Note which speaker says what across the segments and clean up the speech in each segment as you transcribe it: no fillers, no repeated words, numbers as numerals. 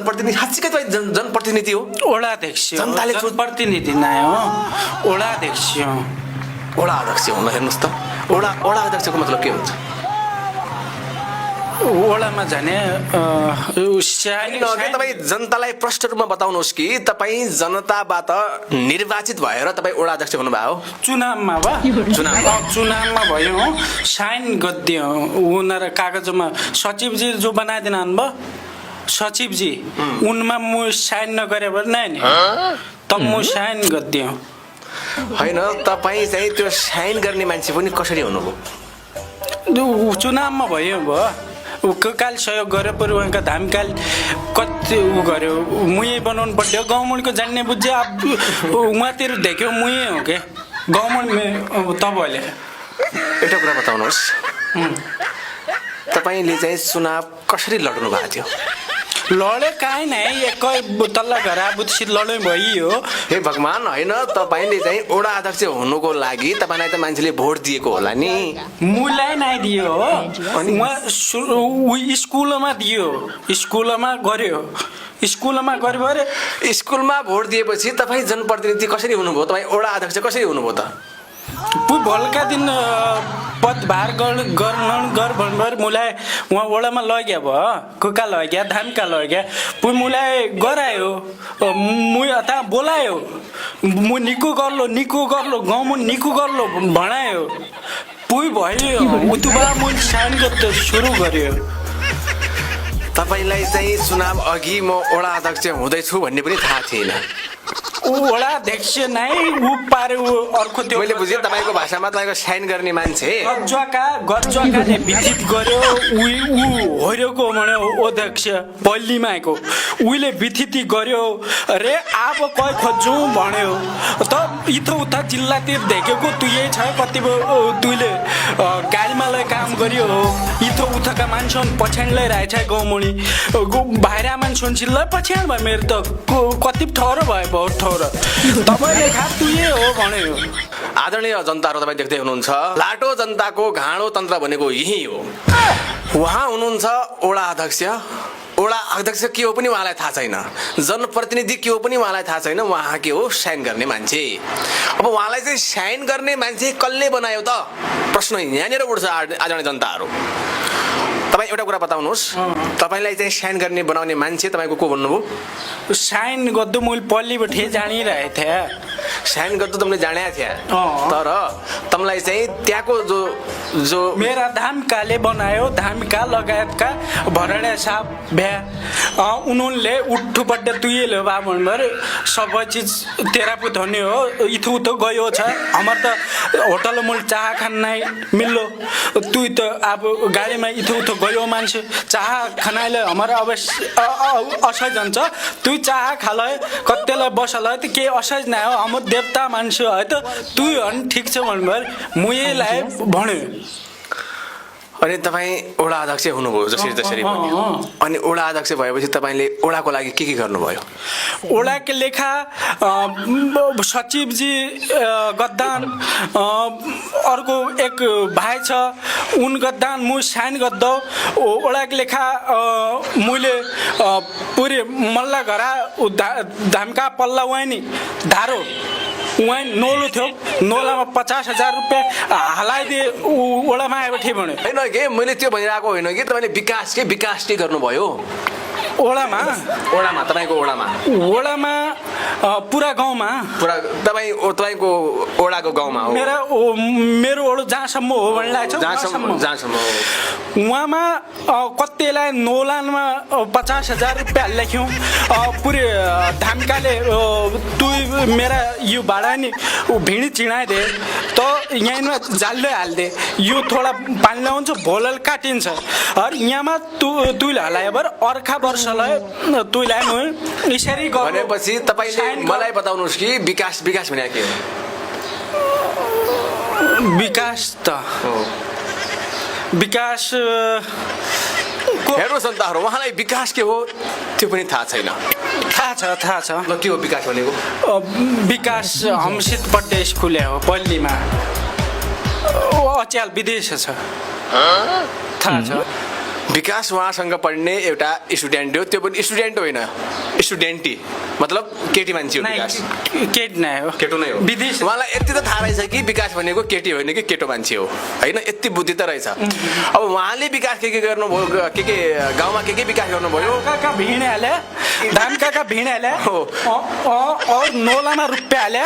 Speaker 1: जनप्रतिनिधि साँच्चीकै तपाईँ जनप्रतिनिधि हो?
Speaker 2: वडा अध्यक्ष हो।
Speaker 1: जनताले
Speaker 2: जनप्रतिनिधि नै हो, वडा अध्यक्ष हो।
Speaker 1: वडा अध्यक्ष हुन हेर्नुहोस् त, वडा अध्यक्षको मतलब के हुन्छ?
Speaker 2: वडामा जाने
Speaker 1: तपाईँ जनतालाई प्रष्ट रूपमा बताउनुहोस् कि तपाईँ जनताबाट निर्वाचित भएर तपाईँ वडा अध्यक्ष हुनुभयो?
Speaker 2: चुनावमा चुनावमा भयो, साइन गरिदियो उनीहरू कागजमा। सचिवजी जो बनाइदिनु भयो, सचिवजी उनमा म साइन नगरे भने नै नि त म साइन गरिदियो।
Speaker 1: होइन, तपाईँ चाहिँ त्यो साइन गर्ने मान्छे पनि कसरी हुनुभयो?
Speaker 2: चुनावमा भयो काल सहयोग गरेर पर उहाँका धामकाल कति उ गर्यो, मुही बनाउनु पर्थ्यो। गभर्मेन्टको जान्ने बुझ्यो, अब उहाँतिर देख्यो मुही हो क्या गभर्मेन्ट। तपाईँहरूले
Speaker 1: एउटा कुरा बताउनुहोस्, तपाईँले चाहिँ चुनाव कसरी लड्नु भएको थियो?
Speaker 2: लडे काहीँ नै एकै तल्ला घर आबुसित लडै भइयो।
Speaker 1: हे भगवान, होइन तपाईँले चाहिँ वडा अध्यक्ष हुनुको लागि तपाईँलाई त मान्छेले भोट दिएको होला नि?
Speaker 2: मुलाई नै दियो हो, स्कुलमा दियो, स्कुलमा गर्यो, स्कुलमा गर्यो अरे।
Speaker 1: स्कुलमा भोट दिएपछि तपाईँ जनप्रतिनिधि कसरी हुनुभयो? तपाईँ वडा अध्यक्ष कसरी हुनुभयो त?
Speaker 2: भोलिका दिन पदभार गर भनेर मुलाई उहाँ वडामा लग्यो भयो, कुका लग्या, धामका लग्या, पुइ मुलाई गरायो, मु अथा बोलायो, मु निको गर्लो गाउँमा निको गर्लो भनायो, पुइ भयो उतुबा मु साइन गर्दा सुरु गर्यो।
Speaker 1: तपाईँलाई चाहिँ चुनाव अघि म वडा अध्यक्ष हुँदैछु भन्ने पनि थाहा थिएन?
Speaker 2: वडा अध्यक्ष नै ऊ पारे अर्को त्यो
Speaker 1: मैले बुझेँ, तपाईँको भाषामा तपाईँको साइन गर्ने मान्छे
Speaker 2: गज्वाकाले विदित गर्यो, ऊ होरेको भन्यो अध्यक्ष पल्लीमाको, उहिले विथिति गर्यो अरे अब कै खोज्छौ भन्यो त इथो उता जिल्लातिर देखेको तु यही छ कति तुले गाडीमा काम गर्यो, इथो उताका मान्छे पछ्यान लैरहेछ गाउँमुनि बाहिर मान्छे चिल्ला पछ्यान भयो मेरो त कति ठहरो भयो बहुत ठहरो तपाईले खा तुये हो भन्यो।
Speaker 1: आदरणीय जनताहरू, तपाईँ देख्दै हुनुहुन्छ लाटो जनताको घाँडो तन्त्र भनेको यही हो। उहाँ हुनुहुन्छ वडा अध्यक्ष। वडा अध्यक्ष के हो पनि उहाँलाई थाहा छैन, जनप्रतिनिधि के हो पनि उहाँलाई थाहा छैन, उहाँ के हो साइन गर्ने मान्छे। अब उहाँलाई चाहिँ साइन गर्ने मान्छे कसले बनायो त? प्रश्न यहाँनिर उठ्छ आदरणीय जनताहरू। तपाईँ एउटा कुरा बताउनुहोस्, तपाईँलाई चाहिँ साइन गर्ने बनाउने मान्छे तपाईँको को भन्नुभयो?
Speaker 2: साइन गर्दो मैले पल्लीबाट जानिरहेको थिएँ,
Speaker 1: साइन गर्दो तपाईँले जानेको थिएँ, तर तपाईँलाई चाहिँ त्यहाँको जो
Speaker 2: मेरा धामकाले बनायो, धामका लगायतका भरडा साहब भ्या उनीहरूले उठ्ठुपट्ट तुइले बा भन्नुभयो सबै चिज तेरा पो धनी हो, इथु उतो गयो छ हाम्रो त होटल मूल चाह खान नै मिल्लो, तु त अब गाडीमा इथु उतो गयो मान्छे चाह खानाले हाम्रो असहज हुन्छ, तु चाह खाल कतिलाई बसल त के असहज नै हो, हाम्रो देवता मान्छे है त तु हन ठिक छ भन्नुभयो मुयेलाई भन्यो।
Speaker 1: अनि तपाईँ वडा अध्यक्ष हुनुभयो जसरी जसरी भन्यो, अनि वडा अध्यक्ष भएपछि तपाईँले वडाको लागि के गर्नुभयो?
Speaker 2: वडाको लेखा सचिवजी गद्दान अर्को एक भाइ छ उन गद्दान मु साइन गद्दो वडाको लेखा मैले पुरै मल्ला घरा धामका पल्ला वाइनी धारो वहाँ नोलो थियो, नोलामा 50,000 रुपियाँ हालाइदिए वडामा आएपछि भन्यो।
Speaker 1: होइन के मैले त्यो भनिरहेको होइन कि तपाईँले विकास के गर्नुभयो
Speaker 2: वडामा?
Speaker 1: तपाईँको वडामा
Speaker 2: पुरा गाउँमा
Speaker 1: तपाईँको वडाको गाउँमा हो?
Speaker 2: मेरो वडा जहाँसम्म हो भन्ने
Speaker 1: जहाँसम्म
Speaker 2: उहाँमा कतिलाई नोलानमा 50,000 रुपियाँ लेख्यौँ, पुरै धामकाले तु मेरा यो भाडा नि भिडी चिनाइदे त यहीँमा जाल्दै हालिदे, यो थोडा पानी लगाउँछ भोलल काटिन्छ और यहाँमा तुइले हलायो बर अर्का वर्षलाई तुइलाई यसरी
Speaker 1: भनेपछि तपाईँले मलाई बताउनुहोस् कि विकास भने के हो?
Speaker 2: विकास
Speaker 1: हेर्नुहोस् जनताहरू, उहाँलाई विकास के हो त्यो पनि थाहा छैन।
Speaker 2: थाहा छ
Speaker 1: ल के हो विकास भनेको?
Speaker 2: विकास हमसितपट्टि स्कुल हो पल्लीमा, अच्याल विदेश छ थाहा छ।
Speaker 1: विकास उहाँसँग पढ्ने एउटा स्टुडेन्ट हो, त्यो पनि स्टुडेन्ट होइन, स्टुडेन्टी मतलब केटी मान्छे हो विकास।
Speaker 2: केट नै हो,
Speaker 1: केटो नै हो।
Speaker 2: विदेश
Speaker 1: उहाँलाई यति त थाहा रहेछ कि विकास भनेको केटी होइन कि केटो मान्छे हो होइन, यति बुद्धि त रहेछ। अब उहाँले विकास के गर्नुभयो, के गाउँमा के विकास गर्नुभयो,
Speaker 2: काका भिड हाले, धान काका भिड हाले
Speaker 1: हो।
Speaker 2: और नोलामा रुपियाँ हाले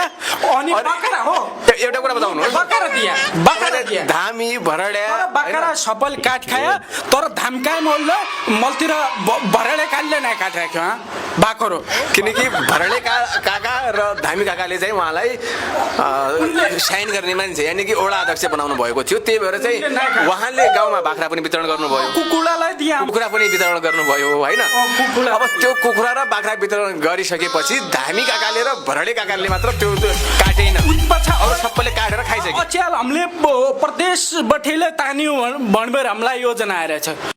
Speaker 2: अनि बकरा हो।
Speaker 1: एउटा कुरा बताउनु,
Speaker 2: बकरा दिया
Speaker 1: धामी भरड्या
Speaker 2: बकरा सपल काट खायो तर धामकाय मोल्लो मलतिर भरडे काटले नै काट राख्यो बाकरो।
Speaker 1: किनकि भरडे काका र धामी काकाले चाहिँ उहाँलाई साइन गर्ने मान्छे यानि कि वडा अध्यक्ष बनाउनु भएको थियो, त्यही भएर चाहिँ उहाँले गाउँमा बाख्रा पनि वितरण गर्नुभयो,
Speaker 2: कुकुरालाई दिया
Speaker 1: कुखुरा पनि वितरण गर्नुभयो होइन। अब त्यो कुखुरा र बाख्रा वितरण गरिसकेपछि धामी काकाले र भरडे काकाले मात्र त्यो काटेन, अरू सबैले काटेर खाइसक्यो।
Speaker 2: अचेल हामीले प्रदेश बठेले तान्यो भनेर हामीलाई योजना आइरहेछ।